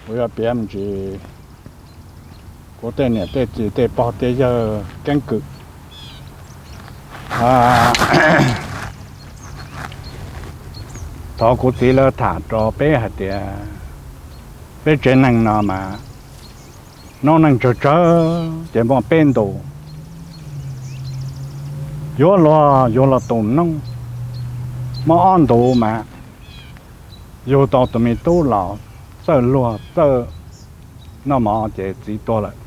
Kuv yuav piav me ntsis kuv tej niam tej txiv tej pog tej yawg keeb kwm. Thov kuv txiv lawv tham rau peb hais tias peb tsev neeg no mas noob neej tsawg tsawg ces muaj peb ntus. Yuav luag yug los tus noob, muaj ob ntus mas yug tau tus me tub los txawj luag txawj noj mov ces txiv tuag lawm.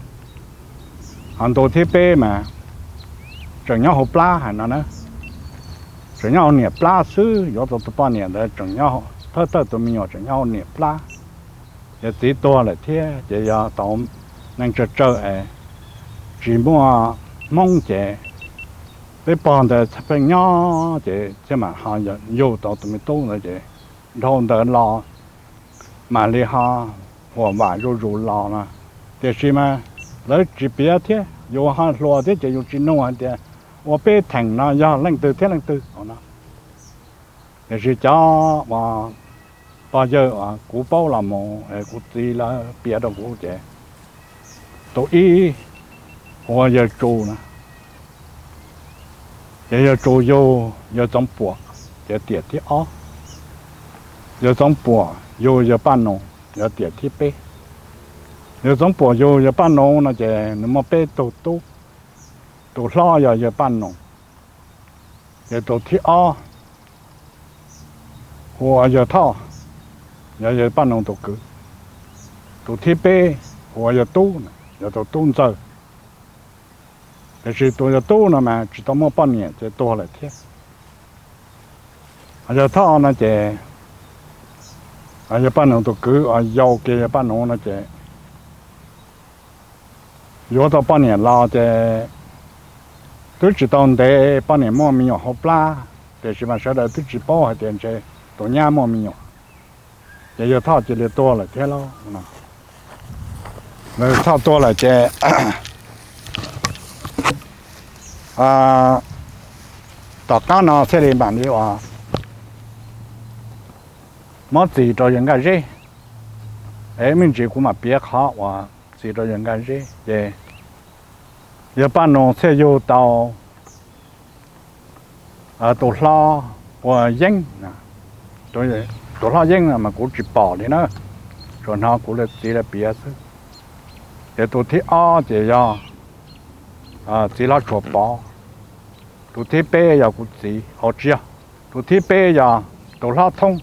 Ho ntus thib peb mas tseem nyob hauv plab hais no na, tseem nyob hauv niam plab xwb, yuav tau tus poj niam ntawd tseem nyob, thawj thawj tus me nyuam tseem nyob hauv niam plab, ces txiv tuag lawm thiab. Ces yog tau neej tsawg tsawg es tsis muaj hmoob ces peb pog ntawd pheej nyob ces thiaj mam ho yug tau tus me tub ntawd ces dhau ntawd los mam li ho huam vam zuj zus los no. Tiam sis mas lawv tsis piav thiab, yus ho hluas thiab ces yus tsis nug hais tias ua peb theem no yog leej twg thiab leej twg no. Tiam sis cov uas pog yawg uas kuv paub los mus es kuv txiv lawv piav rau kuv ces tus ib hu ua yawg Tsu na, ces yawg Tsu yug yawg Txoov Puam, ces tiam thib ob. Yawg Txoov Puam yug yawg Paj Noos, yog tiam thib peb. Yawg Txoov Puam yug yawg Paj Noos no ces nws muaj peb tug tub, tus hlob yog yawg Paj Noos, ces tus thib ob hu ua yawg Thoj, yog yawg Paj Noos tus kwv. Tus thib peb hu ua yawg Tub, yog tus tub ntxawg. Tiam sis tus yawg Tub no mas tsis tau muaj poj niam ces tuag lawm thiab. Yawg Thoj no ces yawg Paj Noos tus kwv uas yau kiag yawg Paj Noos no ces yuav tau poj niam los ces twb tsis tau ntev poj niam muaj me nyuam hauv plab, tiam sis mas sawv daws twb tsis paub hais tias ntshe tus nyab muaj me nyuam, ces yawg Thoj cia li tuag lawm thiab lauj. Yawg Thoj tuag lawm ces tom qab no thiaj li mam li uas muab txis rau yawg Nkaj Zeb. Es me ntsis kuv mam piav qhov uas txis rau yawg Nkaj Zeb ces yawg Paj Noos thiaj yug tau tus hlob ua Yeeb. Tus hlob Yeeb no mas kuv tsis pom li na, tsuas hnov kuv txiv lawv piav xwb. Ces tus thib ob ces yog txiv hlob Tshuas Pov, tus thib peb yog kuv txiv, au tsis yog, tus thib peb yog tus hlob Thoob,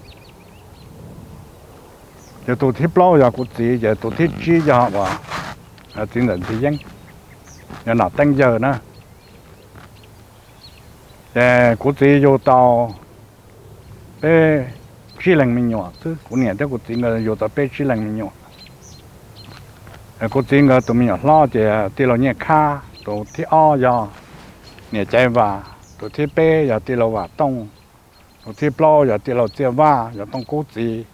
ces tus thib plaub yog kuv txiv, ces tus thib tsib yog uas txiv ntxawm Ntxhi Yeeb, yog Nom Teeb yawg na. Ces kuv txiv yug tau peb tsib leeg me nyuam xwb, kuv niam thiab kuv txiv nkawd yug tau peb tsib leeg me nyuam. Kuv txiv nkawd tus me nyuam hlob ces tij laug Nyiaj Khab, tus thib ob yog niam Caiv Vas, tus thib peb yog tij laug Vam Tooj, tus thib plaub yog tij laug Txiaj Vaj, yog Tooj Kub txiv,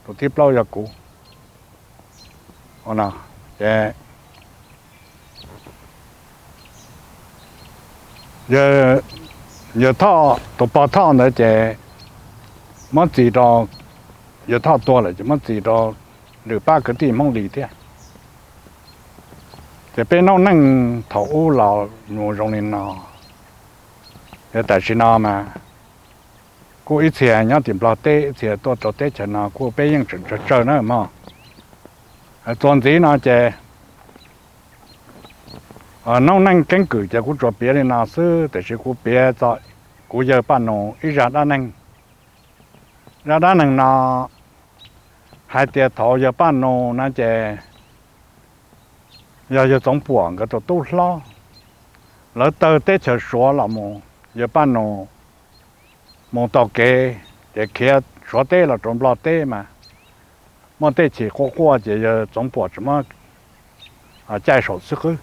tus thib plaub yog kuv. Ces yawg Thoj, tus pog Thoj ntawd ces muab txis rau, yawg Thoj tuag lawm ces muab txis rau lwm pab kwv tij Hmoob Lis thiab. Ces peb noob neej thaum ub los mus zoo li no, yog tam sim no mas kuj ib txhia nyob tim Nplog teb, ib txhia tuaj rau teb chaws no, kuj peb yeej tseem tsawg tsawg na mog. Txuas ntxiv no ces noob neej keeb kwm ces kuv tsuas piav li no xwb, tiam sis kuv piav txog kuv yawg Paj Nus ib zaj dab neeg. Zaj dab neeg no hais tias thaum yawg Paj Nus no ces yog yawg Txoov Puam nkawd tus tub hlob, lawv tawg teb chaws Suav los mus, yawg Paj Nus mus taug kev ces khiav Suav teb los rau Nplog teb mas muaj tej chim quaj quaj ces yawg Txoov Puam tseem muab caij saum xwb qwb,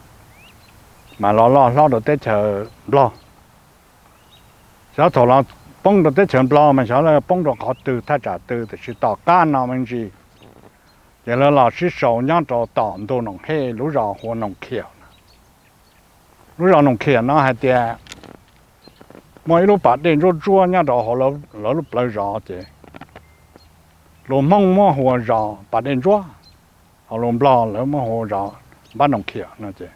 mas los loj hlob rau teb chaws Nplog. Xyov thaum los poob rau teb chaws Nplog mas xyov lawv poob rau qhov twg thaj tsam twg, tiam sis tom qab no me ntsis ces lawv los sib sau nyob rau tom ntug Noom Hej lub zos hu ua Noom Khiam. Lub zos Noom Khiam no hais tias muaj ib lub pas dej ntsuab ntsuab nyob rau hauv lawv lub plawv zos ces lus Hmoob muab hu ua zos pas dej ntsuab. Los lus Nplog lawv muab hu zov Npab Noo Khiam no ces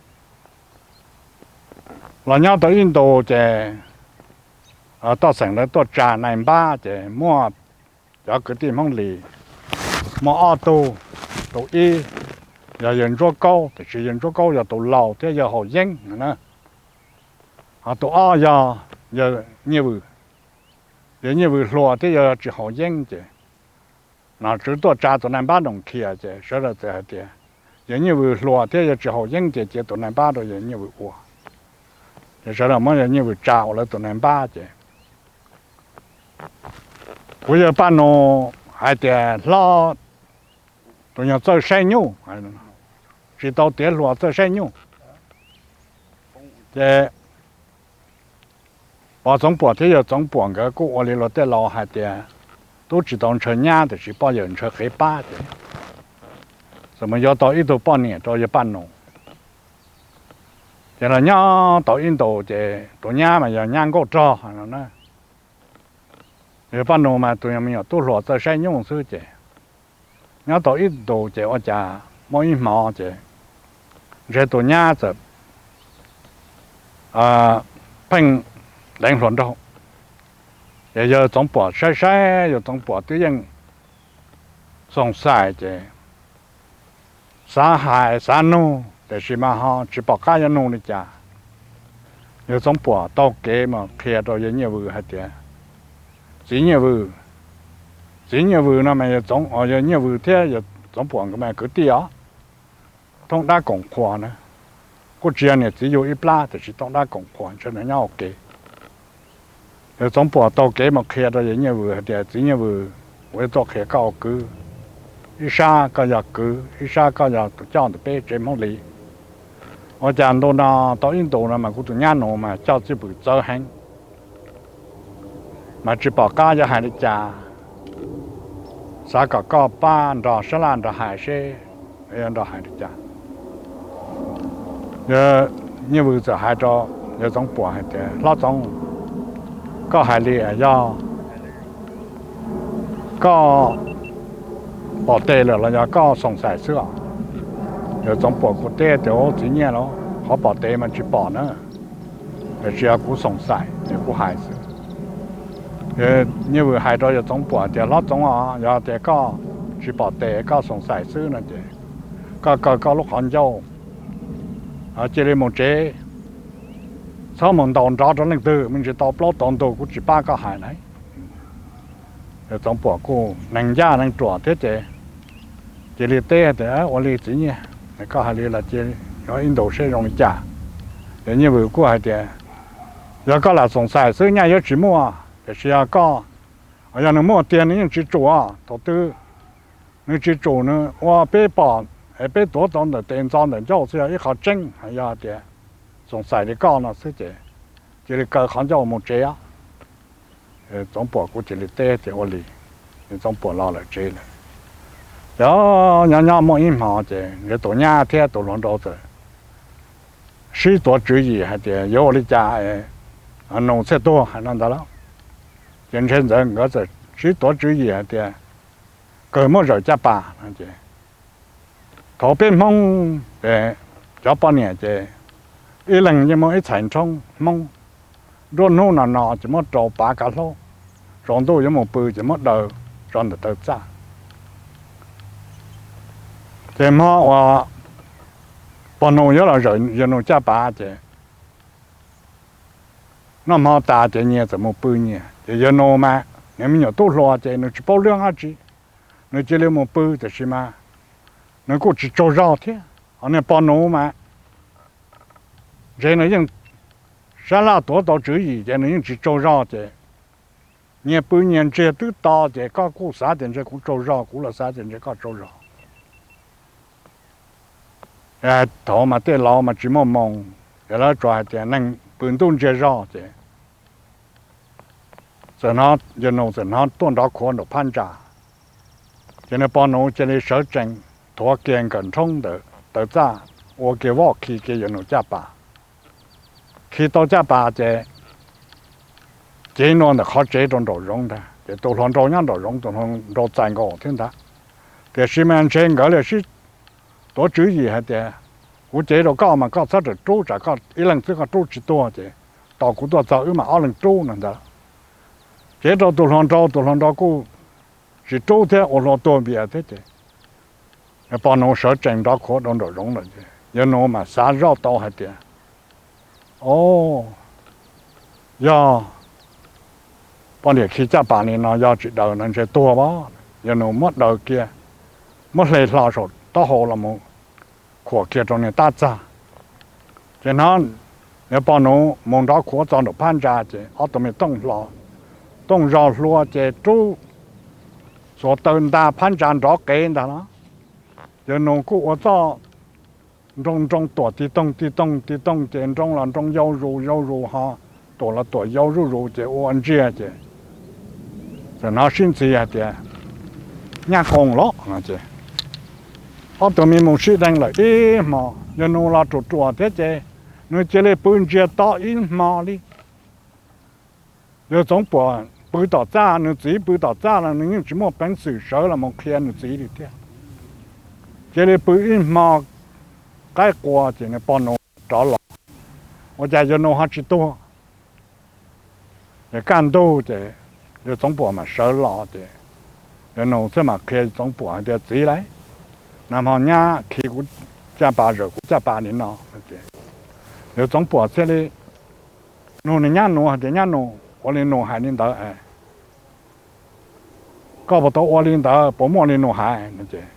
los nyob tau ib ntus ces toj xeem lawv tuaj tsa nais npab ces muaj cov kwv tij Hmoob Lis muaj ob tug, tus ib yog yawg Ntsuab Kaub, tiam sis yawg Ntsuab Kaub yog tus laus thiab yawg haus yeeb no na. Ho tus ob yog yawg Nyiaj Vwm, yawg Nyiaj Vwm hluas thiab yawg tsis haus yeeb ces nom tswv tuaj tsa tus nais npab Noo Khiam ces sawv daws txawm hais tias yawg Nyiaj Vwm hluas thiab yawg tsis haus yeeb ces cia tus nais npab rau yawg Nyiaj Vwm ua. Ces sawv daws muab yawg Nyiaj Vwm tsa ua lawv tus nais npab ces kuv yawg Paj Nus hais tias hlob, tus nyuag txawj saib nyuj, tsis tau tiav hluas txawj saib nyuj. Ces Pov Txoov Puam thiab yawg Txoov Puam nkawd kuj ua li luag tej laus hais tias tub tsis tau ntshaw nyab tiam sis poj yawm ntshaw qev pab ces txawm mus yuav tau ib tug poj niam rau yawg Paj Nus. Ces los nyob tau ib ntus ces tus nyab mas yog nyab nkauj rog no na. Yawg Paj Nus mas tus me nyuam tub hluas txawj saib nyuj xwb ces nyob tau ib ntus ces ua cas muaj ib hmo ces ntshe tus nyab txawm pheej deev hluas nraug. Ces yawg Txoov Puam saib saib, yawg Txoov Puam twb yeej xoom xais ces xav hais xav nug tiam sis mas ho tsis pom qab yuav nug li cas. Yawg Txoov Puam taug kev mus qhia rau yawg Nyiaj Vwm hais tias, txiv Nyiaj Vwm, txiv Nyiaj Vwm no mas yawg Nyiaj Vwm thiab yawg Txoov Puam nkawd mas kwv tij os, thooj dab koom qhuas na, kuj tsis yog niam txiv yug ib plab tiam sis thooj dab koom qhuas ntshe nyob ua ke. Yawg Txoov Puam taug kev mus qhia rau yawg Nyiaj Vwm hais tias, txiv Nyiaj Vwm, kuv yuav tuaj qhia koj ua kwv, ib sab koj yog kwv, ib sab koj yog tus coj ntawm peb tsev Hmoob Lis. Ua cas ntu no tau ib ntus no mas kuv tus nyab nus mas coj txij pwm txawv heev, mas tsis pom qab yuav hais li cas, xav kom koj pab nrog sab laj nrog hais seb yuav nrog hais li cas. Yawg Nyiaj Vwm txawm hais rau yawg Txoov Puam hais tias, hlob Txoov, koj hais li yog koj pom tes lawm los yog koj xoom xais xwb os? Yawg Txoov Puam kuj teb tias, ub, txiv Nyiaj, qhov pom tes mas tsis pom na, tiam sis yog kuv xoom xais es kuv hais xwb. Nyiaj Vwm hais rau yawg Txoov Puam tias, hlob Txoov os, yog tias koj tsis pom tes koj xoom xais xwb no ces koj kaw koj lub qhov ncauj cia li mus tsev, txhob mus ntaus nrov rau leej twg, me ntsis tau plaub tau ntug kuv tsis pab koj hais lauj. Yawg Txoov Puam kuj neeg ncaj neeg ruam thiab ces cia li teb tias, ua li txiv Nyiaj, koj hais li los cia li ib ntus seb zoo li cas. Yawg Nyiaj Vwm kuj hais tias, yog koj lam xoom xais xwb nyaj yuav tsis muaj, tiam sis yog koj, yog nws muaj tiag nws yeej tsis tsum os. Thaum twg nws tsis tsum nws ua peb pom, peb tuav tau ntawm tes ntxo ntawm ncauj xwb yog ib qho tseeb, yog tias xoom xais li koj no xwb ces cia li kaw qhov ncauj mus tsev os. Txoov Puam kuj cia li teb tias ua li. Txoov Puam los lawm tsev lawm. Ces nyob nyob muaj ib hmo ces ntshe tus nyab thiab tus hluas nraug txawm sib tuav tswv yim hais tias yuav ua li cas nus thiaj tuag hais no ntawd lauj. Ces ntshe ntawd nkawd txawm sib tuav tswv yim hais tias kawg muab zawm caj pas no ces thaum peb Hmoob ces cov poj niam ces ib leeg yeej muaj ib txhais nrhoob Hmoob, nruab hnub no no ces muab rau pav kav hlaub, tsaus ntuj yuav mus pw ces muab daws tso ntawm taw txaj. Ces hmo uas pog nus yuav los zawm yawg nus caj pas ces noj hmo tas ces nyias txawm mus pw nyias. Ces yawg nus mas nws me nyuam tub hluas ces nws tsis paub lwb dab tsi, nws cia li mus pw tiam sis mas nws kuj tsis tsaug zog thiab. Ho niag pog nus mas ntshe nws yeej sab laj tuav tau tswv yim ces nws yeej tsis tsaug zog ces nyias pw nyias ntsiag twb to ces koj kuj xav tias ntshe kuv tsaug zog, kuv los xav tias ntshe koj tsaug zog. Thaum mas tej laus mas tsis muaj moos, ces lawv tsuas hais tias neeg pw ntuj ntsiag zog ces txawm hnov yawg nus txawm hnov tuaj nrov khuav nraum phab ntsa. Ces nws pog nus cia li sawv tsees thuav kiag nkawm nrhoob ntawm taw txaj, ua kiag voj khi kiag yawg nus caj pas. Khi tau caj pas ces cev nua ntawm qhov tsev rau nraum zoov ntag. Ces tus hluas nraug nyob nraum zoov, tus hluas nraug txais nkaus thiab ntag. Tiam sis mas ntshe nkawd li sib tuav tswv yim hais tias kuv cev rau koj mas koj txhob rawm rub, tsam koj ib leeg xwb koj rub tsis tuag ces tos kuv tuaj txog wb mam ob leeg rub no ntag. Cev rau tus hluas nraug, tus hluas nraug kuj tsis rub thiab, ua hlua tuag npias thiab ces pog Nus sawv tsees nrov khuav rau nraum zoov lawm ces yawg Nus mas xav zoj tau hais tias, o, yog poj niam khi caj pas li no yog tsis daws no ntshe tuag as. Yawg Nus muab daws kiag, muab hle hlo saum taub hau los mus khuam kiag rau niag tab txag. Ces hnov yawg pog Nus mus nrov khuav txog nraum phab ntsa ces ob tug me tooj hlo, tooj zog hlua ces rub xuas taw nta phab ntsa nrov qev ntag los. Yawg Nus kuj ua txoj nroo nroo tuam tig toog tig toog tig toog ces nroo los nroo yau zus yau zus ho tuam los tuam yau zuj zus ces ua ntsiag ces txawm hnov sib ntxhi hais tias, nyab qoos los no ces ob tug me mus sib deev lawm ib hmo, yawg Nus los ruam ruam thiab ces nws cia li pw ntsia to ib hmo li. Yawg Txoov Puam pw tom txaj, nws txiv pw tom txaj los nws yeej tsis muaj peev xwm sawv los mus qhia nws txiv li thiab. Cia li pw ib hmo qaib qua ces nws pog Nus rov los, ua cas yawg Nus ho tsis tuag. Ces kaj ntug ces yawg Txoov Puam mam sawv los ces yawg Nus thiaj mam qhia Txoov Puam hais tias, txiv lauj, nag hmo nyab khi kuv caj pas zawm kuv caj pas li no. Yawg Txoov Puam thiaj li nug nws nyab Nus hais tias, nyab Nus, ua li Nus hais li ntawd es koj puas tau ua li ntawd, puas muaj li Nus hais no ces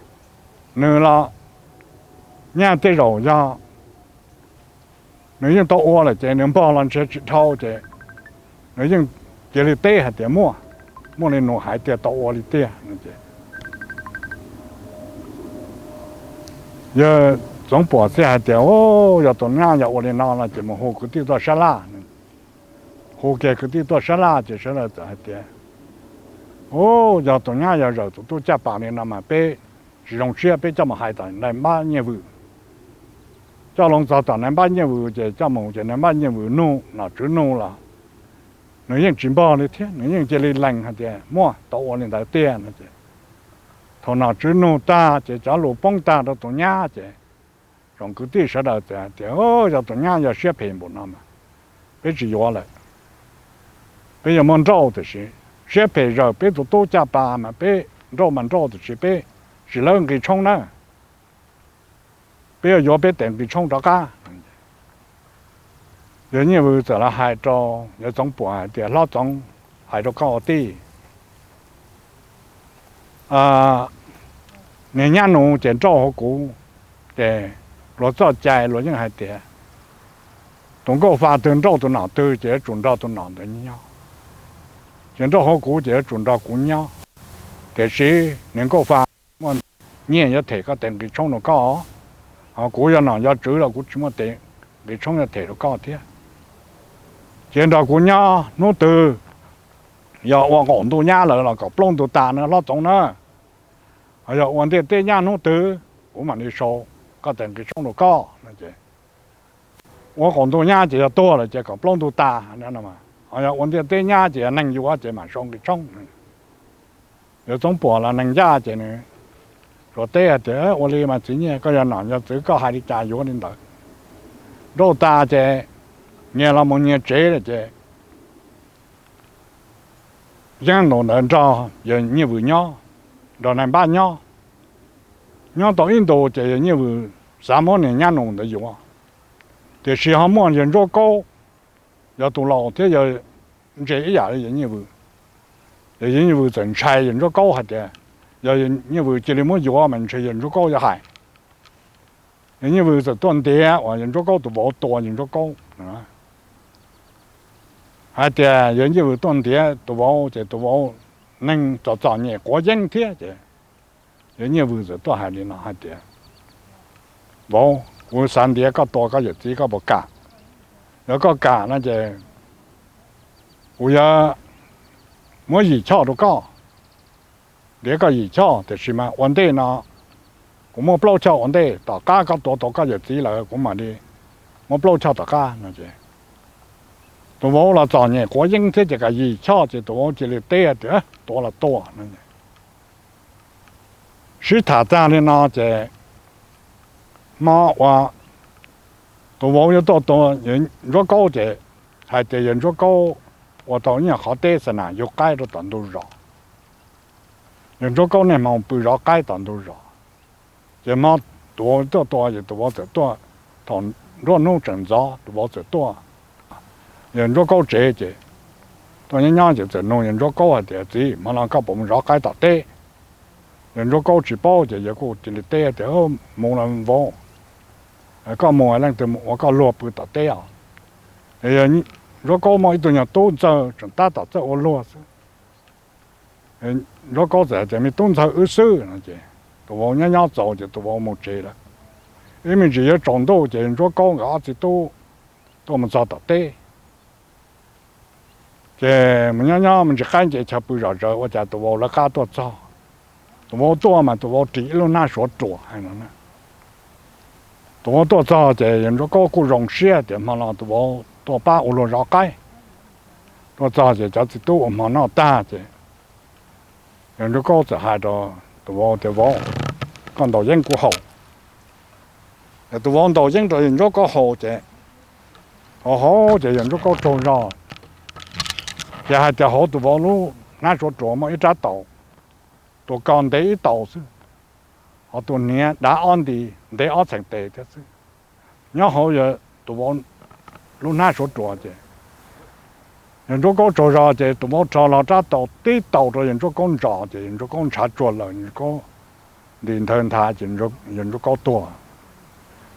nws los nyaj tej zaum yog nws yeej tau ua lawm ces nws npog los ntshe tsis dhau ces nws yeej cia li teb hais tias muaj, muaj li Nus hais tiag, tau ua li tiag no ces yawg Txoov Puam thiaj hais tias, o, yog tus nyab yog ua li no no ces mus hu kwv tij tuaj sab laj. Hu kiag kwv tij tuaj sab laj ces sawv daws txawm hais tias, o, yog tus nyab yog zawm tus tub caj pas li no mas peb tsis zoo siab, peb coj mus hais tom nais npab Nyiaj Vwm. Coj loo txog tom nais npab Nyiaj Vwm ces coj mus ces nais npab Nyiaj Vwm nug, nom tswv nug los nws yeej tsis npog li thiab, nws yeej cia li lees hais tias muaj, tau ua li ntawd tiag no ces thaum nom tswv nug tag ces cov lus poob tag rau tus nyab ces tsoom kwv tij sawv daws txawm hais tias, o, yog tus nyab yog siab phem npaum no mas peb tsis yuav lawm. Peb yuav muab nrauj tiam sis siab phem zawm peb tus tub caj pas mas peb nrauj mas nrauj tiam sis peb tsis lawb nqi tshoob na. Peb yuav yuav peb tes nqi tshoob rov qab. Yawg Nyiaj Vwm txawm los hais rau yawg Txoov Puam hais tias, hlob Txoov, hais rau koj ua tij, niag nyab Nus ces nrauj hauv kuv, ces luag txoj cai luag yeej hais tias tus nkauj fa twg nrauj tus nom twg ces yuav tsum nrog tus nom ntawd nyob. Ces nrauj hauv kuv ces yuav tsum nrog kuv nyob, tiam sis niag nkauj fa muaj nyiaj yuav them koj tes nqi tshoob rau koj, ho kuv yog nom yog tswv los kuv tsis muaj tes nqi tshoob yuav them rau koj thiab. Ces nrog kuv nyob, hnub twg yog ua qaum ntuj nyab lawm los kom plaub ntug tas na hlob Txoov na. Ho yog ua ntiaj teb nyab hnub twg kuv mam li sau koj tes nqi tshoob rau koj no ces ua qaum ntuj nyab ces yog tuag lawm ces kom plaub ntug tas. Ho yog ua ntiaj teb nyab ces yog neeg yuav ces mam sau nqi tshoob. Yawg Txoov Puam los neeg ncaj ces nws tsuas teb hais tias, ua li mas txiv Nyiaj, koj yog nom yog tswv koj hais li cas yuav li ntawd. Nrauj tas ces nyias los mus nyias tsev lawm ces yeej ntaus ntawd nrog yawg Nyiaj Vwm nyob, nrog nais npab nyob. Nyob tau ib ntus ces yawg Nyiaj Vwm xav muab niag nyab Nus ntawd yuav, tiam sis ho muaj yawg Ntsuab Kaub, yog tus laus thiab yawg ntse ib yam li yawg Nyiaj Vwm. Yawg Nyiaj Vwm txawm ntshai yawg Ntsuab Kaub hais tias yog yawg Nyiaj Vwm cia li muab yuav mas ntshe yawg Ntsuab Kaub yuav hais. Yawg Nyiaj Vwm txawm tuaj ntiav uas yawg Ntsuab Kaub tus vauv tua yawg Ntsuab Kaub hais tias yawg Nyiaj Vwm tuaj ntiav tus vauv ces tus vauv neeg txom txom nyem quav yeeb thiab ces yawg Nyiaj Vwm txawm tuaj hais li no hais tias, vauv, kuv xav ntiav koj tua koj yawm txiv, koj puas kam? Yog koj kam no ces kuv yuav muab yim choj rau koj, ntiav koj yim choj, tiam sis mas ua ntej no kuv muab plaub choj ua ntej, tom qab koj tua tau koj yawm txiv lawm kuv mam li muab plaub choj tom qab no ces tus vauv los txom nyem quav yeeb thiab ces kam yim choj ces tus vauv cia li teb tias tua los tua no. Sib tham tag li no ces Hmo uas tus vauv yuav tuaj tua yawg Ntsuab Kaub ces hais tias yawg Ntsuab Kaub ua tau ib nyuag qhov teb xa nas yug qaib rau tom ntug zos. Yawg Ntsuab Kaub niaj hmo pw zov qaib tom ntug zos. Ces hmo tus vauv tuaj tua ces tus vauv txawm tuaj, thaum nruab hnub tseem ntxov tus vauv txawm tuaj yawg Ntsuab Kaub tsev ces tuaj nyob nyob ces txawm nug yawg Ntsuab Kaub hais tias, Txiv, hmo no koj puas mus zov qaib tom teb? Yawg Ntsuab Kaub tsis paub ces yawg kuj cia li teb tias, Mus los vauv, koj mus leej twg mus ua koj luag pw tom teb os. Yawg Ntsuab Kaub muaj ib tug nyuag tub ntxawg tseem tab tom txawj ua luag xwb. Ntsuab Kaub txawm hais tias, Me tub ntxawg wb xwb no ces tus vauv nyob nyob txaus ces tus vauv mus tsev lawm. Ib me ntsis yuav tsaus ntuj ces Ntsuab Kaub nkawd ob txiv tub tuaj mus txog tom teb. Ces mus nyob nyob me ntsis qaib nce chaw pw zom zaws ua cas tus vauv lawv qab tuaj txog. Tus vauv tuaj mas tus vauv ris ib lub hnab suav ruas hais no. Tus vauv tuaj txog ces yawg Ntsuab Kaub kuj zoo siab tias hmo no tus vauv tuaj pab ua luag zov qaib. Tuaj txog ces cov txiv tub ua hmo noj tag ces yawg Ntsuab Kaub txawm hais rau tus vauv tias, Vauv, koj ntaus yeeb kuv haus. Ces tus vauv ntaus yeeb rau yawg Ntsuab Kaub haus ces haus haus ces yawg Ntsuab Kaub tsaug zog. Ces hais tias hauv tus vauv lub hnab suav ruas muaj ib rab taus, tus ko ntev ib taus xwb, ho tus hniav dav ob nti, ntev ob txheem tes thiab xwb, nyob hauv yawg tus vauv lub hnab suav ruas ces yawg Ntsuab Kaub tsaug zog ces tus vauv rho los rab taus tib taus rau yawg Ntsuab Kaub ntsos ces yawg Ntsuab Kaub ntshav tsuag lawm, Ntsuab Kaub nti nthawv nthav ces yawg Ntsuab Kaub tuag.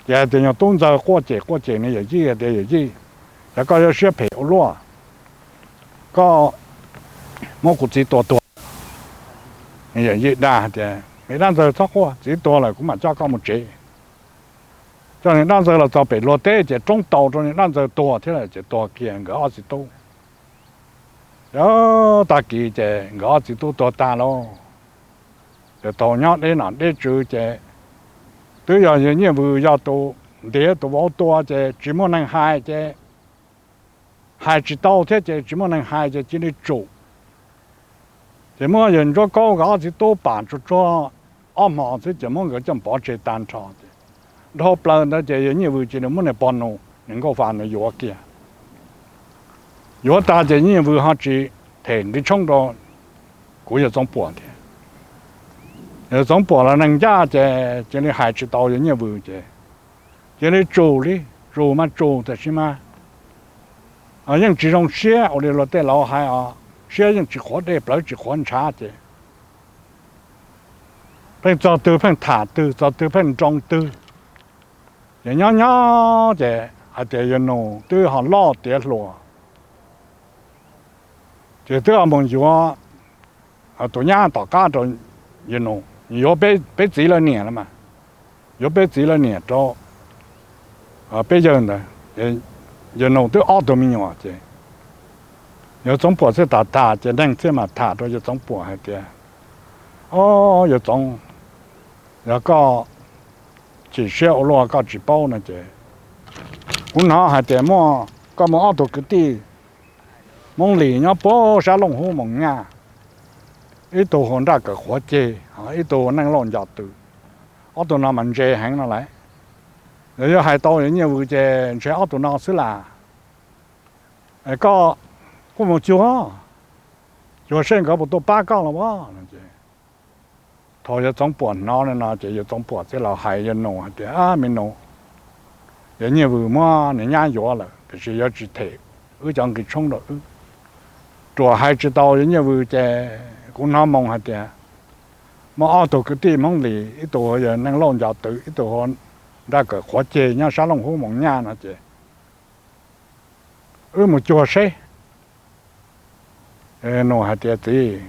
Ces hais tias, Nyuag tub ntxawg, quaj cem quaj cem nws yawm yij tias, Yawm yij, yog koj yuav siab phem ua luaj, koj muab kuv txiv tua tuag. Nws yawm yij dag tias, Me dab ntxawg, txhob quaj, txiv tuag lawm kuv mam coj koj mus tsev. Coj nws dab ntxawg los txog pem luag teb ces roob taus rau nws dab ntxawg tuag thiab lawm ces tuag kiag nkawd ob txiv tub. Ces tag kis ces nkawd ob txiv tub tuag tag lauj. Ces thaum nyob deb nom deb tswv ces twb yog yawg Nyiaj Vws yog tus ntiav tus vauv tua ces tsis muaj neeg hais ces hais tsis tau thiab ces tsis muaj neeg hais ces cia li tsum. Ces muab yawg Ntsuab Kaub nkawd ob txiv tub pam tsuag tsuag ob hmo xwb ces muab nkawd coj pov tseg tag nrho ces dhau plaws ntawd ces yawg Nyiaj Vws cia li muab nws pog nus nws nkauj fa ntawd yuav kiag. Yuav tag ces Nyiaj Vws ho tsis them nqi tshoob rau kuv yawg Txoov Puam thiab. Yawg Txoov Puam los neeg ncaj ces cia li hais tsis tau yawg Nyiaj Vws ces cia li tsum li, tsum mas tsum tab sis mas yeej tsis zoo siab ua li luag tej laus hais os, siab yeej tsis qhuav dej plawv tsis qhuav ntshav ces pheej txog twg pheej tham twg, txog twg pheej nroo twg. Ces nyob nyob ces hais tias yawg Nus twb ho loj tiav hluas, ces twb ho mus yuav tus nyab tom qab rau yawg Nus, yuav peb txiv lawv niam los mas, yuav peb txiv lawv niam rau peb yawg ntawd. Yawg Nus twb ob tug me nyuam ces yawg Txoov Puam thiaj tham tham ces neeg thiaj mam tham rau yawg Txoov Puam hais tias, Au, yawg Txoov, yog koj chim siab ua luaj koj tsis paub no ces kuv hnov hais tias muaj, koj muaj ob tug kwv tij Hmoob Lis nyob puag sab Looj Hub Moos Nyaj, ib tug hu Nraj Kawm Qhuav Ceg, ib tug hu Neej Lauj Nco Tw. Ob tug no mas ntse heev no lauj. Yog yuav hais tau yawg Nyiaj Vws ces ntshe ob tug no xwb las. Koj kuj mus cuag, cuag seb nkawd puas tuaj pab koj los as. Thaum yawg Txoov Puam hnov li no ces yawg Txoov Puam thiaj los hais yawg Nus hais tias, Ab me nus, yawg Nyiaj Vws muab nws nyab yuav lawm tiam sis yuav tsis them wb cov nqi tshoob rau wb. Ruam hais tsis tau yawg Nyiaj Vws ces kuv hnov moo hais tias muaj ob tug kwv tij Hmoob Lis, ib tug hu yawg Neej Lauj Nco Tw, ib tug hu Nraj Kawm Qhuav Ceg nyob sab Looj Hub Moos Nyaj no ces wb mus cuag seb. Nus hais tias, Txiv,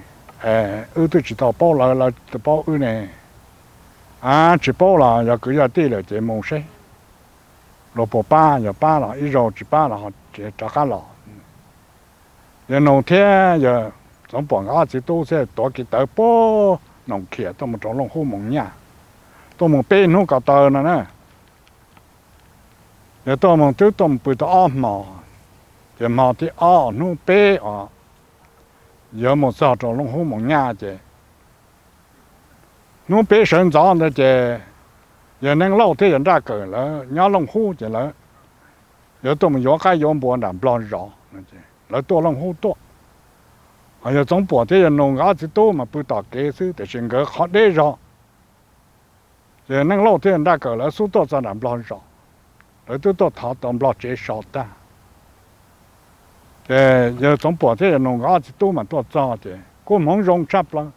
wb twb tsis tau paub lawv, lawv twb paub wb ne. A, tsis paub los yog kwv yog tij lawm ces mus seb luag puas pab, yog pab los ib zaug, tsis pab los rov qab los. Yawg Nus thiab yawg Txoov Puam nkawd ob txiv tub thiaj tuav kiv tawv puag Noom Khiam tuaj mus rau Looj Hub Moos Nyaj, tuaj mus peb hnub ko taw no na. Yog tuaj mus twb tuaj mus pw tau ob hmos, ces hmo thib ob hnub peb os, yuav mus txog rau Looj Hub Moos Nyaj ces hnub peb sawv ntxov ntawd ces Yawg Neej Lauj thiab yawg Nraj Kawm lawv nyob Looj Hub ces lawv yuav tuaj mus yuav qaib yuav npua nram Nplog zov. Lawv tuaj Looj Hub tuaj, ho yawg Txoov Puam thiab yawg Nus nkawd ob txiv tub mas pw tom kev xwb, tiam sis nkawd qhov deb zog. Ces Neej Lauj thiab Nraj Kawm lawv xub tuaj txog nram Nplog zos, lawv twb tuaj thov tau Nplog tsev so tag. Ces yawg Txoov Puam thiab yawg Nus nkawd ob txiv tub mas tuaj txog ces kuj hmoov zoo tshaj plaws.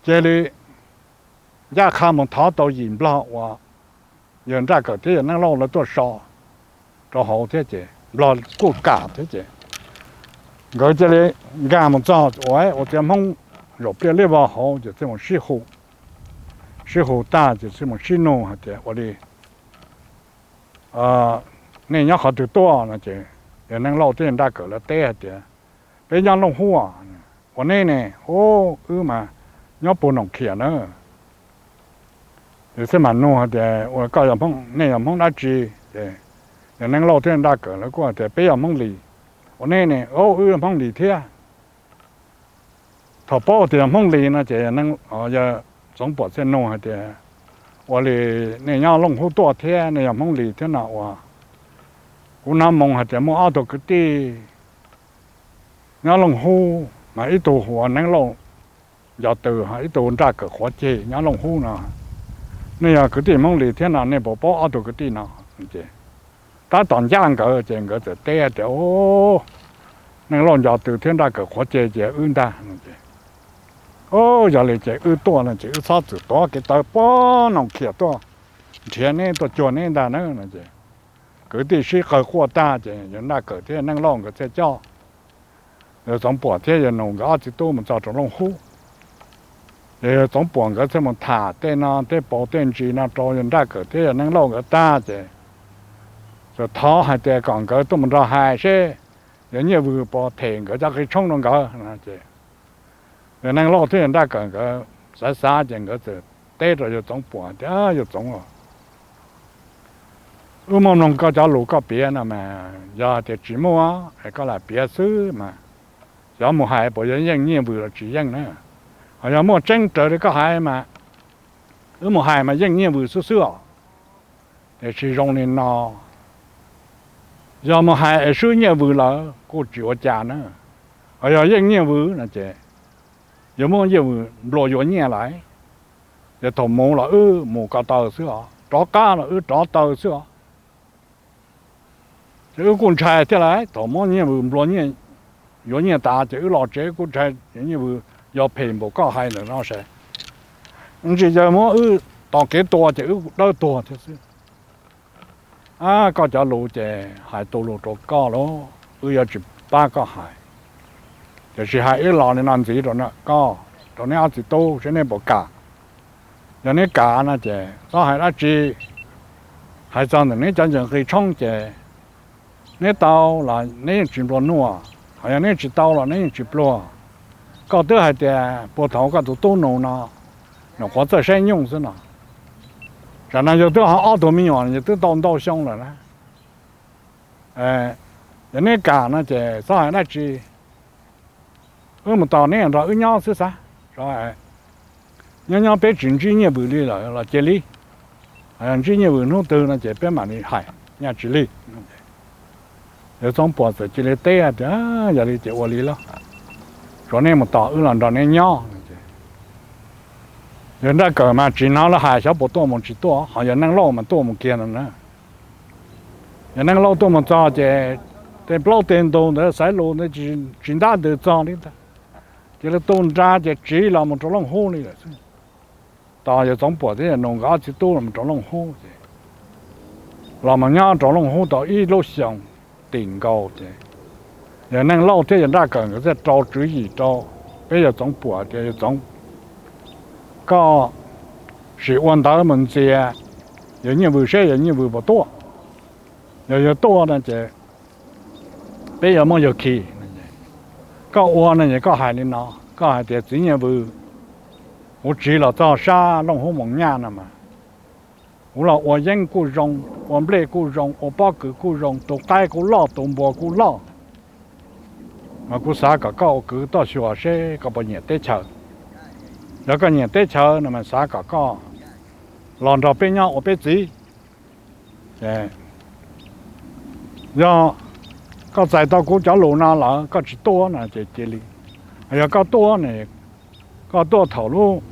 Cia li ncaj qha mus thov tau yim Nplog uas yawg Nraj Kawm thiab yawg Neej Lauj lawv tuaj so rau hauv thiab ces Nplog kuj kam thiab ces nkawd cia li nkag mus txog ua ua tias Hmoob zaum pliaj liab vog hauv ces thiaj mus sib hu, sib hu tag ces thiaj mus sib nug hais tias ua li nej nyob qhov twg tuaj no ces yawg Neej Lauj thiab yawg Nraj Kawm lawv teb hais tias peb nyob Looj Hub. Ua nej ne? Ub, wb mas nyob puag Noom Khiam na. Ces thiaj mam nug hais tias ua koj, nej yog Hmoob dab tsi? Ces yawg Neej Lauj thiab Nraj Kawm lawv kuj hais tias peb yog Hmoob Lis. Ua nej ne? Ub, wb yog Hmoob Lis thiab. Thaum paub tias yog Hmoob Lis no ces yawg Txoov Puam thiaj nug hais tias ua li nej nyob Looj Hub tuaj thiab nej yog Hmoob Lis thiab no ua, kuv hnov moo hais tias muaj ob tug kwv tij nyob Looj Hub mas ib tug hu ua Neej Lauj Nco Tw, ho ib tug Nraj Kawm Qhuav Ceg nyob Looj Hub no. Nej yog kwv tij Hmoob Lis thiab no nej puas paub ob tug kwv tij no? Ces tab tom ncaj nkawd ces nkawd txawm teb tias Neej Lauj Nco Tw thiab Nraj Kawm Qhuav Ceg ces wb ntag no ces. Ub, yog li ces wb tuaj no ces wb txhob txwm tuav kev taw puag Noom Khiam tuaj nrhiav neb tuaj cuag neb ntag na no ces kwv tij sib qawg quaj tag ces yawg Nraj Kawm thiab Neej Lauj nkawd thiaj coj yawg Txoov Puam thiab yawg Nus nkawd ob txiv tub mus txog rau Looj Hub. Ces yawg Txoov Puam nkawd thiaj mus tham tej no tej paus tej ntsis no rau yawg Nraj Kawm thiab yawg Neej Lauj nkawd tag ces txawm thov hais tias kom nkawd tuaj mus nrog hais seb yawg Nyiaj Vws puas them nkawd cov qe tshoob rau nkawd no ces yawg Neej Lauj thiab yawg Nraj Kawm nkawd xav xav ces nkawd txawm teb rau yawg Txoov Puam tias yawg Txoov, wb muaj mloog koj cov lus koj piav no mas yog tias tsis muaj es koj lam piav xwb mas xyov mus hais puas yuav yeej Nyiaj Vws los tsis yeej na. Ho yog muaj tseeb raws li koj hais mas wb mus hais mas yeej Nyiaj Vws xwb xwb os. Tiam sis zoo li no, yog mus hais es swb Nyiaj Vws lawm kuj tsis ua cas na. Ho yog yeej Nyiaj Vws no ces yuav muab Nyiaj Vws nplua yuav nyiaj lawm. Ces thaum mus los wb mus ko taw xwb os, rov qab los wb rov taw xwb os. Ces wb kuj ntshai thiab lauj, thaum muab Nyiaj Vws nplua nyiaj, yuav nyiaj tas ces wb los tsev kuj ntshai Nyiaj Vws yog phem npaum koj hais ntawm no ces ntsis yawg muab wb tos kev tua ces wb dawb tuag thiab xwb. Koj cov lus ces hais tu lus rau koj lauj, wb yuav tsis pab koj hais. Tiam sis hais ib los li no ntxiv rau koj, rau neb ob txiv tub seb neb puas kam. Yog neb kam no ces txhob hais dab tsi. Hais txog ntawm neb cov ncees qi tshoob ces neb tau los neb yeej tsis nplua nuj, ho yog neb tsis tau los neb yeej tsis pluag. Koj twb hais tias puag thaum koj tus tub nus no, nws qhuav txawj saib nyuj xwb no. Tam no yawg twb ho ob tug me nyuam yawg twb tau ntau xyoo lawm na. Yog neb kam no ces txhob hais dab tsi. Wb mus tos neb nrog wb nyob xwb xav. Nyob nyob peb tsis ntsib Nyiaj Vws li lawm los cia li. Ntsib Nyiaj Vws hnub twg no ces peb mam li hais, nyaj tsis lig. Yawg Txoov Puam txawm cia li teb tias, yog li ces ua li lauj, tsuav neb mus tos wb los nrog neb nyob. Yawg Nraj Kawm mas tsis hnov lawv hais xyov puas tuaj mus tsis tuaj, ho yawg Neej Lauj mas tuaj mus kiag no na. Yawg Neej Lauj tuaj mus txog ces tej plaub tej ntug ntawd xaiv lus ntawd tsis ntab ntws txog li ntag. Cia li tu nra ces tsiv los mus rau Looj Hub li lawm xwb. Tos yawg Txoov Puam thiab yawg Nus nkawd ob txiv tub los rau Looj Hub ces los mus nyob rau Looj Hub tau ib lub xyoos tim nkaus ces yawg Neej Lauj thiab yawg Nraj Kawm nkawd thiaj rau tswv yim rau peb yawg Txoov Puam tias, yawg Txoov, koj sim ua ntawv mus ntxias yawg Nyiaj Vws seb yawg Nyiaj Vws puas tuaj. Yog yawg tuaj no ces peb yuav muab yawg khi. Koj ua no ces koj hais li no, koj hais tias txiv Nyiaj Vws, kuv tsiv los txog sab Looj Hub Moos Nyaj no mas kuv los ua yeeb kuj zoo, ua nplej kuj zoo, ua pob kws kuj zoo, tu qaib kuj loj, tu npua kuj loj. Mas kuv xav kom koj ua kwv toj xyuas seb koj puas nyiam teb chaws. Yog koj nyiam teb chaws no mas xav kom koj los nrog peb nyob ua peb txiv. Yog koj txais tau kuv cov lus no lawm koj tsis tuaj no ces cia li. Yog koj tuaj ne, koj tuaj thaum lub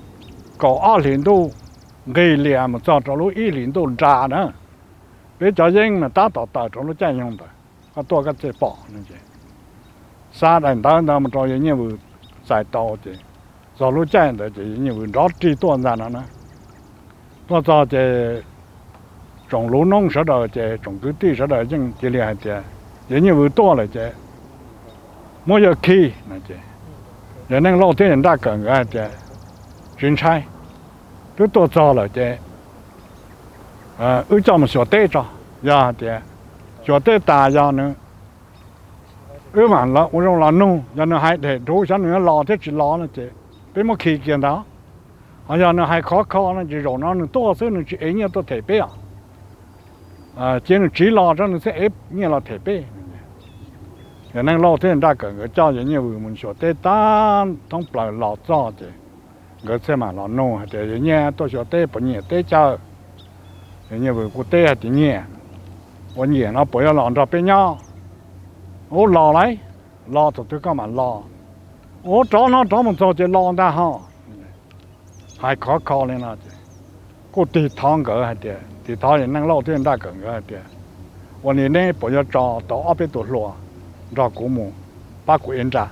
kaum ob hlis ntuj nqig lias mus txog rau lub ib hlis ntuj nra na, peb cov yeeb mas tab tom tawm rau lub caij nyoog ntawd, koj tuaj koj thiaj pom no ces. Xa daim ntawv ntawd mus rau yawg Nyiaj Vwm txais tau ces txog lub caij ntawd ces yawg Nyiaj Vwm nrov rig tuaj ntag no na. Tuaj txog ces tsoom lus noob sawv daws ces tsoom kwv tij sawv daws yeej cia li hais tias yawg Nyiaj Vwm tuaj lawm ces muab yawg khi no ces yawg Neej Lauj thiab yawg Nraj Kawm nkawd hais tias tsis ntshai, twb tuaj txog lawm ces wb coj mus xyuas teb tso. Yog hais tias xyuas teb tas yog nws, wb mam ua zoo los nug, yog nws hais dhem dua xyov nws yuav los thiab tsis los no ces peb muab khi kiag ntag. Ho yog nws hais khov kho no ces zaum no nws tuaj xwb, nws tsis ev nyiaj tuaj them peb os. Cia nws tsiv los tso nws thiaj ev nyiaj los them peb. Yawg Neej Lauj thiab Nraj Kawm nkawd coj yawg Nyiaj Vwm mus xyuas teb tag thoob plaws los txog ces nkawd thiaj mam los nug hais tias yawg Nyiaj tuaj xyuas teb puas nyiam teb chaws. Yawg Nyiaj Vwm kuj teb hais tias nyiam, ua nyiam no puas yuav los nrog peb nyob? Ub los lauj, los thaum twg koj mam los? Ub rov no rov mus txog ces los ntag ho. Hais khov kho li no ces kuj tig thov nkawd hais tias, tig thov yawg Neej Lauj thiab Nraj Kawm nkawd hais tias ua li neb puas yuav tso tau ob peb tus hluas nrog kuv mus pab kuv ev nra?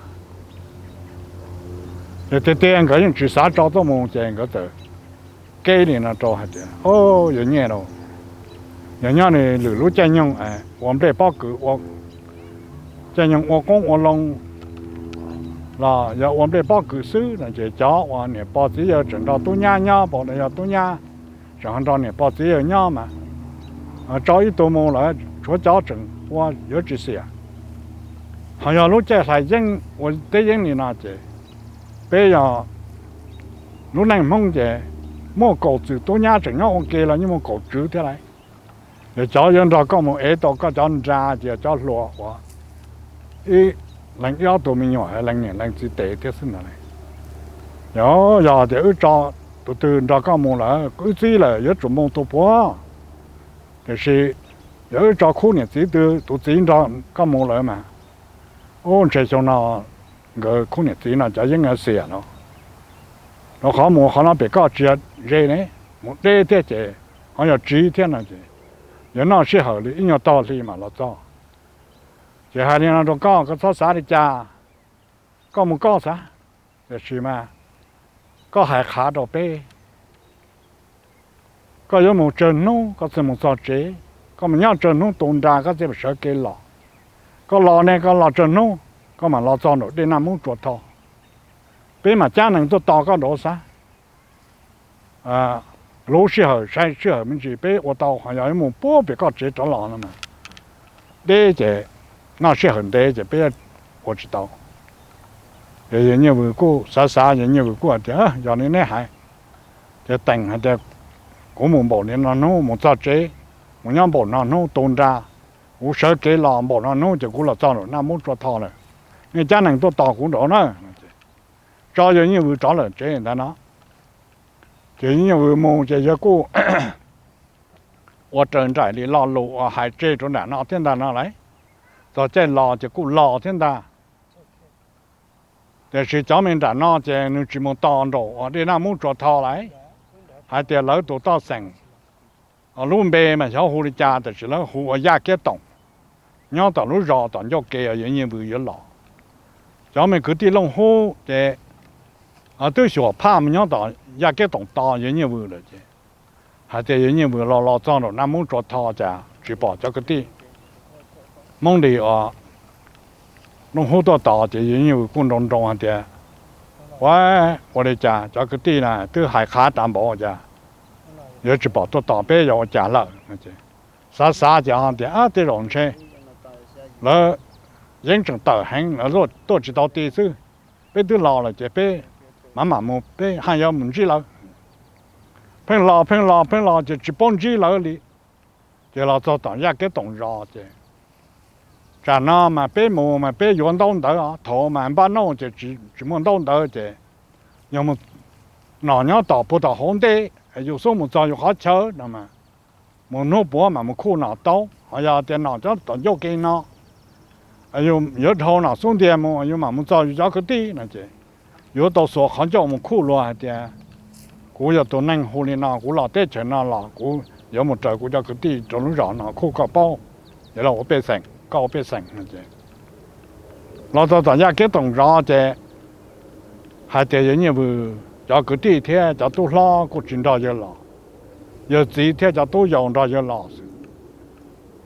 Ces tiag tiag nkawd yeej tsis xav tso tuaj mus ces nkawd txawm keb li no rau hais tias, o, yawg Nyiaj lauj, yog nyob li lwm lub caij nyoog ua nplej pob kws, caij nyoog ua qoob ua loo los yog ua nplej pob kws xwb no ces cov uas niam pog txiv yawg tseem nrog tub nyab nyob, pom yog tub nyab tseem ho nrog niam pog txiv yawg nyob mas tso ib tug mus lawm tshuav cov tseem ua yuav tsis xiam. Ho yog lub caij hlais yeeb ua teb yeeb li no ces peb yog lub neej Hmoob ces muaj kaum txwm tub nyab tseem nyob ua ke los yeej muaj kaum tswv thiab lauj. Yog cov yuav nrog koj mus ev tau koj cov nra ces yog cov hluas uas ib leeg ib ob tug me nyuam lees niam lees txiv tes thiab xwb ntag lauj. Yog, yog tias wb tso tus twg nrog koj mus lawm wb txib lawm yuav tsum mus tus puav. Tiam sis yog wb tso khub niam txiv twg tus txiv nrog koj mus lawm mas, ub, ntshe xyoo no nkawd khub niam txiv no cov yeeb yuav xiam no. Rau qhov mus qhov no pem koj tsis yog ze ne, mus deb thiab ces ho yog tsiv thiab no ces yuav noj sij hawm li ib nyuag tog hli mam los txog. Ces hais li no rau koj, koj txhob xav li cas, koj mus koj xav. Tiam sis mas koj hais qhav rau peb, koj yuav mus tsawg hnub koj thiaj mus txog tsev, koj mus nyob tsawg hnub tu nra koj thiaj sawv kev los. Koj los ne koj los tsawg hnub koj mam los txog nraum dej Naj Mub Tsua Tho. Peb mam cab nees tuaj tos koj nraud xav. Lub sij hawm sai sij hawm me ntsis peb ua tau, ho yog yuav mus puag pem koj tsev rov los no mas deb ces noj sij hawm ntev ces peb ua tsis tau. Ces yawg Nyiaj Vwm kuj xav xav, yawg Nyiaj Vwm kuj hais tias, yog li neb hais, ces teem hais tias kuv mus npaum li no hnub mus txog tsev, mus nyob npaum no hnub tu nra, kuv sawv kev los npaum no hnub ces kuv los txog nraum Naj Mub Tsua Tho lawm. Nej cab nees tuaj tos kuv nraud na. Tso yawg Nyiaj Vwm rov lawm tsev ntag no. Ces yawg Nyiaj Vwm mus ces yawg kuj ua raws nraim li lo lus uas hais tseg rau nram no thiab ntag no lauj. Txog caij los ces kuj los thiab ntag. Tiam sis cov me nram no ces nws tsis mus tos nraum uas dej Naj Mub Tsua Tho lauj. Hais tias lawv tus toj xeem lub npe mas xyov hu li cas tiam sis lawv hu ua Yaj Kiab Toom, nyob tom lub zos tom ncauj ke uas yawg Nyiaj Vwm yuav los. Cov me kwv tij Looj Hub ces twb xyuas phaj mus nyob tom Yaj Kiab Toom tos yawg Nyiaj Vwm lawm ces hais tias yawg Nyiaj Vwm los los txog nraum Naj Mub Tsua Tho cas tsis pom cov kwv tij Hmoob Lis uas Looj Hub tuaj tos ces yawg Nyiaj Vwm kuj nroo nroo hais tias, ua, ua li cas cov kwv tij na twb hais qhav tas npaum cas yuav tsis pom tuaj tos peb yog ua cas lawm. Xav xav ces ho tias, ab, tej zaum ntshe lawv yeeb tseem tawm heev lawv tuaj tsis tau ti xwb. Peb twb los lawm ces peb mam mam mus, peb haj yuav mus ntsib lawv. Pheej los pheej los pheej los ces tsis paub ntsib lawv li. Ces los txog tom Yaj Kiab Toom zos ces tsam no mas peb mus mas peb yuav ntaub ntawv os, thaum mas npaj nauj ces tsis muaj ntaub ntawv ces yog mus nom nyob tom puag tom hauv ntej yus xub mus txog yus qhov chaw no mas, mus hnub puav mam mus khuj nom taub, ho yog tias nom cov tom ncauj ke no, yus yuav dhau nom xub ntiag mus yus mam mus txog yus cov kwv tij no ces, yuav tau xuas qhov ncauj mus khuj luag hais tias, kuv yog tus neeg hu li no, kuv los teb chaws no los kuv yuav mus raws kuv cov kwv tij rau lub zos no khuj koj paub, yog los ua pej xeem, koj ua pej xeem no ces, los txog tom Yaj Kiab Toom zov ces hais tias yawg Nyiaj Vwm cov kwv tij thiab cov tub hlob kuj tsis nrog yawg los, yawg txiv thiab cov tub yaus nrog yawg los xwb.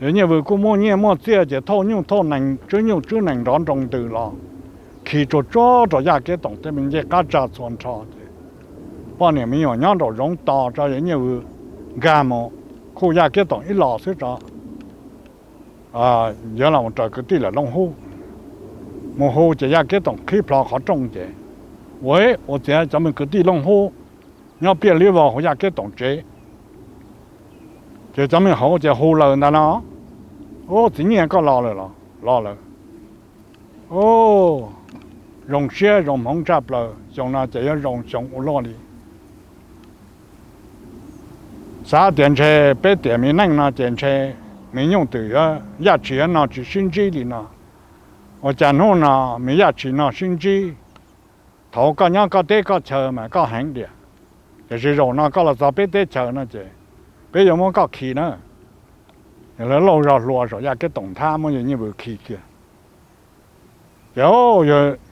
Yawg Nyiaj Vwm kuj muaj nyiaj muaj txiaj ces thauj nyuj thauj nees, tswb nyuj tswb nees nrov nroo ntws los, khi tsuag tsuag rau Yaj Kiab Toom tej me ncej qab tsa txhua nrho ces, poj niam me nyuam nyob nraum zoov tos tso yawg Nyiaj Vwm nkag mus khuj Yaj Kiab Toom ib los xwb tso, yuav los raws kwv tij lawm Looj Hub. Mus hu ces Yaj Kiab Toom qhib plho qhov rooj ces, ua, ua ciav cov me kwv tij Looj Hub nyob pliaj liab vog hauv Yaj Kiab Toom tsev. Ces cov me hauv ces hu lawm ntag no, ub, txiv Nyiaj koj los lawm los? Los lawm. Ub, zoo siab zoo hmoov tshaj plaws, xyoo no ces yuav zoo xyoo ua luaj li. Xav tias ntshe peb tiam me neej no ces ntshe me nyuj twm yuav, yaj tshis yuav no tsis sib ntsib li no. Ua cas hnub no me yaj tshis no sib ntsib? Thaum koj nyob koj teb koj chaw mas koj heev tiag, tiam sis zaum no koj los txog peb teb chaws no ces peb yuav muab koj khi na. Lawv lauj zog hlua saum Yaj Kiab Toom nthab muab yawg Nyiaj Vwm khi kiag. Ces yawg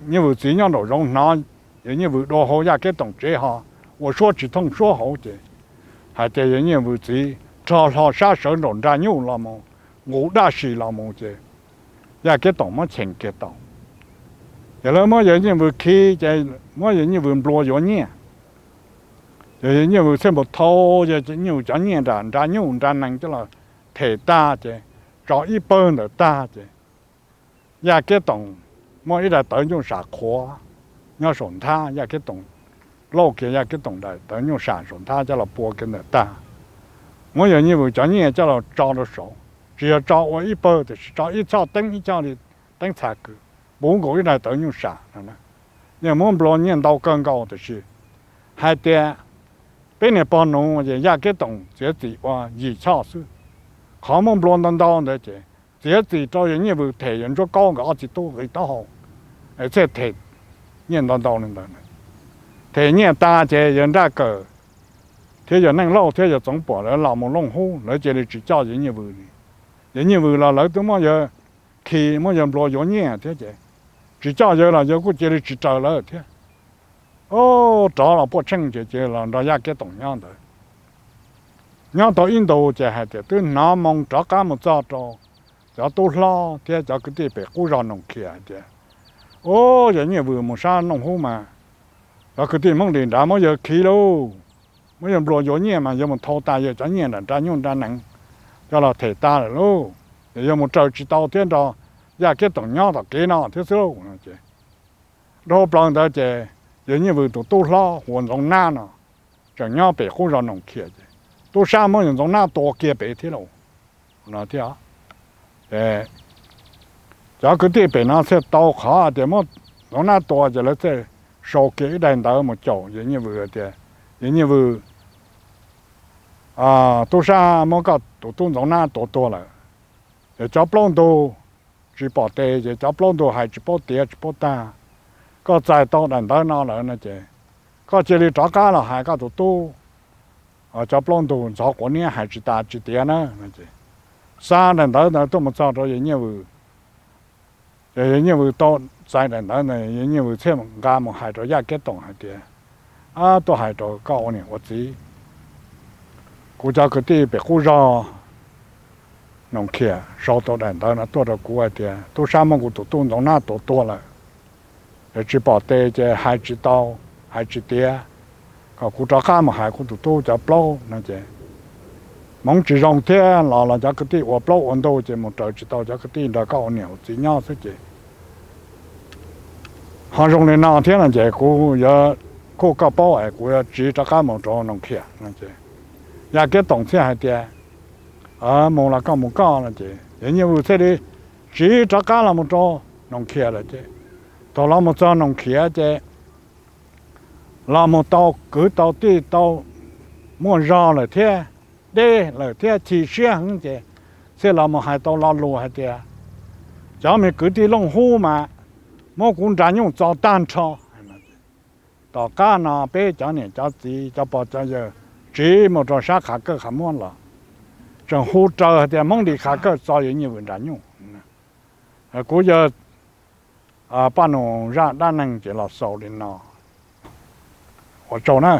Nyiaj Vwm txiv nyob nraum zoov hnov yawg Nyiaj Vwm dua hauv Yaj Kiab Toom tsev ho ua suab tsis thooj suab hauv ces, hais tias yawg Nyiaj Vwm txiv rho hlo sab sawv nraum nra nyuj los mus nqus dab si los mus ces, Yaj Kiab Toom muab cheem kiag tau. Ces lawv muab yawg Nyiaj Vwm khi ces muab yawg Nyiaj Vwm nplua yuav nyiaj. Ces yawg Nyiaj Vwm thiaj mus thau yawg Nyiaj Vwm cov nyiaj nram nra nyuj nra nees coj los them tag ces, tso ib pawg ntawm tag ces, Yaj Kiab Toom muaj ib daim tawv nyuj sam qhuav nyob saum nthab, Yaj Kiab Toom lauj kiag Yaj Kiab Toom daim tawv nyuj sam saum nthab coj los pua kiag ntawm tag, muab yawg Nyiaj Vwm cov nyiaj coj los tso rau saud, tsis yog tso ua ib pawg tiam sis tso ib choj teeb ib choj li teeb txha kws, puv nkaus ib daim tawv nyuj sam no. Yeej muab nplua nyiaj ntau kawg nkaus tiam sis hais tias peb niag pog nuv ces Yaj Kiab Toom txiav txim ua yim choj xwb. Qhov muab nplua ntau ntau ntawd ces txiav txim rau yawg Nyiaj Vwm them yawg Ntsuab Kaub nkawd ob txiv tub nqi taub hau, es thiaj them nyiaj ntau ntau li ntawd. Them nyiaj tas ces yawg Nraj Kawm thiab yawg Neej Lauj thiab yawg Txoov Puam lawv los mus Looj Hub, lawv cia li tsis coj yawg Nyiaj Vwm li. Yawg Nyiaj Vwm los lawv twb muab yawg khi, muab yawg nplua yuav nyiaj thiab ces, tsis coj yawg los yawg kuj cia li tsis raws lawv thiab. Rov los puaj tsheej ces cia li los nrog Yaj Kiab Toom nyob ntawd. Nyob tau ib ntus ces hais tias twb hnov moo rov qab mus txog rau cov tub hlob thiab cov kwv tij pem qub zos Noom Khiam hais tias, ub, yawg Nyiaj Vwm mus sab Looj Hub mas cov kwv tij Hmoob Lis nrad muab yawg khi lauj, muab yawg nplua yuav nyiaj mas yawg mus thau tas yawg cov nyiaj nram nra nyuj nra nees coj los them tas lawm lauj, ces yawg mus raws tsis tau thiab nrog Yaj Kiab Toom nyob tom kev no thiab xwb lauj no ces, dhau plaws ntawd ces yawg Nyiaj Vwm tus tub hlob hu ua Ntxoov Nab no tseem nyob pem qub zos Noom Khiam ces tub sab muab yawg Ntxoov Nab tua kiag pem thiab lauj no thiab. Cov kwv tij pem no thiaj tau qhov tias muab Ntxoov Nab tua ces lawv thiaj sau kiag ib daim ntawv mus caum yawg Nyiaj Vwm tias, yawg Nyiaj Vwm, tub sab muab koj tus tub Ntxoov Nab tua tuag lawm. Ces cov plaub ntug tsis pom tes ces cov plaub ntug hais tsis paub tiav tsis paub tag. Koj txais tau daim ntawv no lawm no ces koj cia li rov qab los hais koj tus tub cov plaub ntug ntxhov quav niab hais tsis tas tsis tiav na no ces, xa daim ntawv ntawd tuaj mus txog rau yawg Nyiaj Vwm. Ces yawg Nyiaj Vwm tau txais daim ntawv ntawd, yawg Nyiaj Vwm thiaj nqa mus hais rau Yaj Kiab Toom hais tias, ab, tuaj hais rau koj ua niam ua txiv, kuv cov kwv tij pem qub zog Noom Khiam sau tau daim ntawv no tuaj rau kuv hais tias tub sab muab kuv tus tub Ntxoov Nab tua tuag lawm, es tsis pom tes ces hais tsis tau, hais tsis tiav, kom kuv rov qab mus hais kuv tus tub cov plaub no ces, hmoov tsis zoo thiab los los cov kwv tij ua plaub ua ntug ces mus raws tsis tau cov kwv tij nrog koj ua niam ua txiv nyob xwb ces, ho zoo li no thiab no ces kuv yuav kuj koj paub es kuv yuav tsiv rov qab mus rau Noom Khiam no ces, Yaj Kiab Toom thiaj hais tias, mus los koj mus koj no ces yawg Nyiaj Vwm thiaj li tsiv rov qab los mus rau Noom Khiam lawm ces, thaum los mus txog Noom Khiam ces los mus tau kwv tau tij tau muaj zog lawm thiab, deb lawm thiab chim siab heev ces thiaj los mus hais tau lo lus hais tias, cov me kwv tij Looj Hub mas muab kuv nra nyuj txo tag nrho. Tom qab no peb cov niam cov txiv cov pog cov yawg tsiv mus rau sab Qhab Kawj Qhab Muab los tseem hu raws hais tias Hmoob Lis Qhab Kawj txo yus nyiaj vwm nra nyuj. Kuv yog Paj Nus zaj dab neeg ces los xaus li no. Ua tsaug na.